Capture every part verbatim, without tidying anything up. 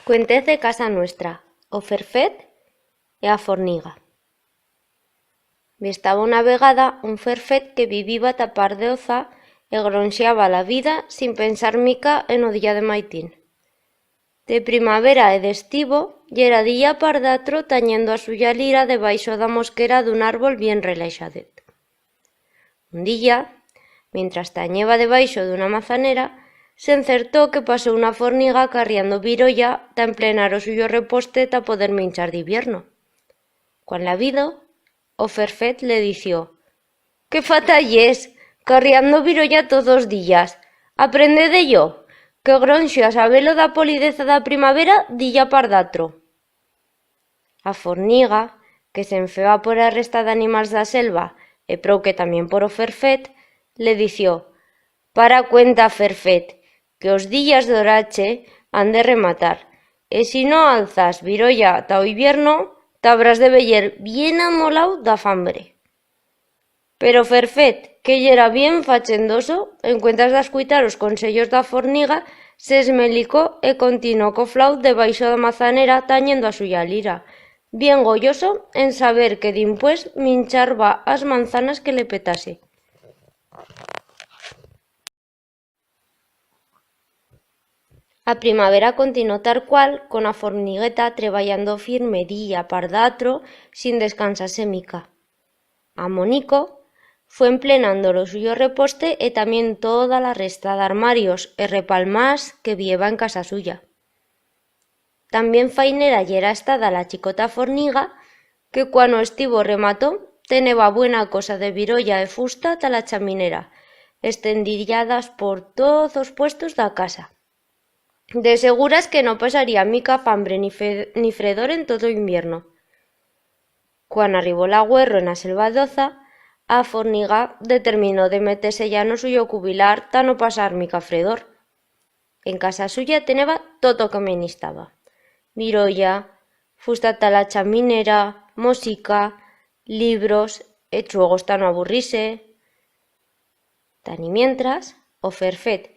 Cuentez de casa nuestra, o ferfet e a forniga. Bi estaba una vegada un ferfet que viviba ta part d'Oza e gronxiaba la vida sin pensar mica en o día de maitín. De primavera e d'estivo, yera día par d'atro tanyendo a suya lira debaixo d'a mosquera d'un árbol bien relaixadet. Un día, mientras tanyeba debaixo d'una mazanera, s'encertó que pasó una forniga carriando virolla ta emplenar o suyo reposte ta poder minchar d'hibierno. Cuan la vido, o ferfet le dició: «Qué fata yes, carriando virolla toz os días! Aprende de yo, que gronxo a sabelo d'a polideza d'a primavera día par d'atro». A forniga, que se'n feba por a resta d'animals d'a selva e prou que tamién por o ferfet, le dició: «Para cuenta, ferfet, que os días d'orache han de rematar, e si no alzas virolla ta o hibierno, t'habrás de veyer bien amolau d'a fambre». Pero ferfet, que yera bien fachendoso, en cuentas d'ascuitar os conseyos d'a forniga, s'esmelicó e continuó coflau debaixo d'a mazanera tanyendo a suya lira, bien goyoso en saber que dimpués mincharba as manzanas que le petase. A primavera continuó tal cual, con a fornigueta trebalando firme día par d'atro, sin descansar-se mica. A monico fue emplenando lo suyo reposte e tamién toda la resta d'armarios e repalmás que bi heba en casa suya. Tamién fainera yera estada la chicota forniga, que cuan o estivo remató, teneba buena cosa de virolla e fusta ta la chaminera, estendilladas por toz os puestos d'a casa. De seguras que no pasaría mica fambre ni fe-, ni fredor en tot o invierno. Cuan arribó l'agüerro en a selva d'Oza, a forniga determinó de meter-se ya en o suyo cubilar ta no pasar mica fredor. En casa suya teneba tot o que menistaba: virolla, fusta ta la chaminera, mosica, libros e chuegos ta no aburrir-se. Tanimientras, o ferfet,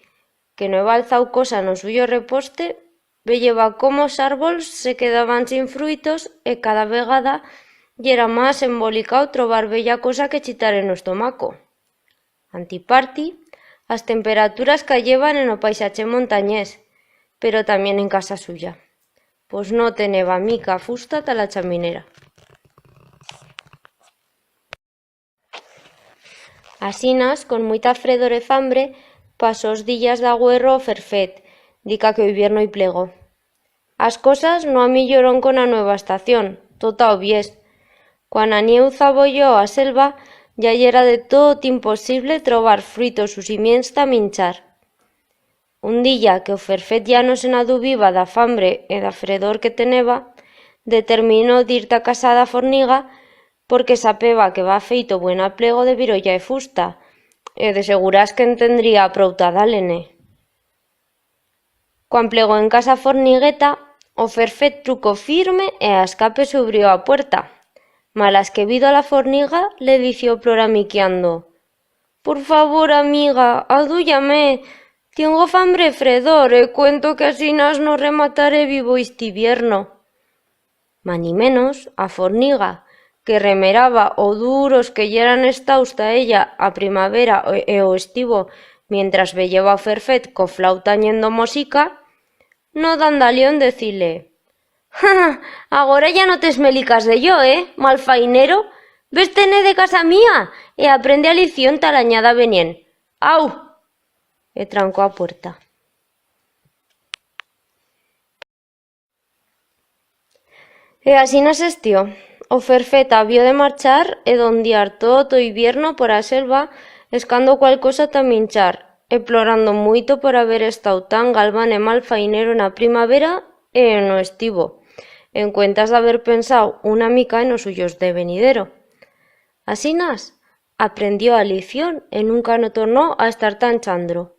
que no heba alzau cosa en o suyo reposte, veyeba cómo os arbols se quedaban sin fruitos e cada vegada yera mas embolicau trobar bella cosa que chitar en o estomaco. Antiparti, as temperaturas cayeban en o paisache montanyés, pero tamién en casa suya, pos no teneba mica fusta ta la chaminera. Asinas, con muita fredor e fambre, pasó os días d'agüerro o ferfet, dica que o ivierno i plegó. As cosas no amilloron con a nueva estación, tot a o bies. Cuan a nieu zabolló a selva, ya yera de tot imposible trobar fruitos u simients ta minchar. Un día que o ferfet ya no se n'adubiba d'a fambre e d'a fredor que teneba, determinó d'ir ta casa d'a forniga, porque sapeba que heba feito buen aplego de virolla e fusta, e de seguras que en tendría prou ta dar-le-ne. Cuan plegó en casa fornigueta, o ferfet trucó firme e a escape s'ubrió a puerta. Malas que vido a la forniga, le dició ploramiquiando: «Por favor, amiga, aduya-me. Tiengo fambre e fredor, e cuento que asinas no remataré vivo isti ivierno». Manimenos, a forniga, que remeraba o duros que yeran estaus ta ella a primavera e, e o estivo, mientras veyeba o ferfet coflau tanyendo mosica, no dan d'alió en decir-le: «Ja, ja, agora ya no t'esmelicas de yo, eh, malfainero? Ves-te-ne de casa mía e aprende a lición ta l'anyada venient. Au!» E trancó a puerta. E asinas estió. O ferfet avió de marchar e dondiar tot o ivierno por a selva escando cual cosa ta minchar, e plorando muito por haber estau tan galván e malfainero en a primavera e en o estivo, en cuentas d'haber pensau una mica en os suyos de venidero. Asinas, aprendió a lición e nunca no tornó a estar tan chandro.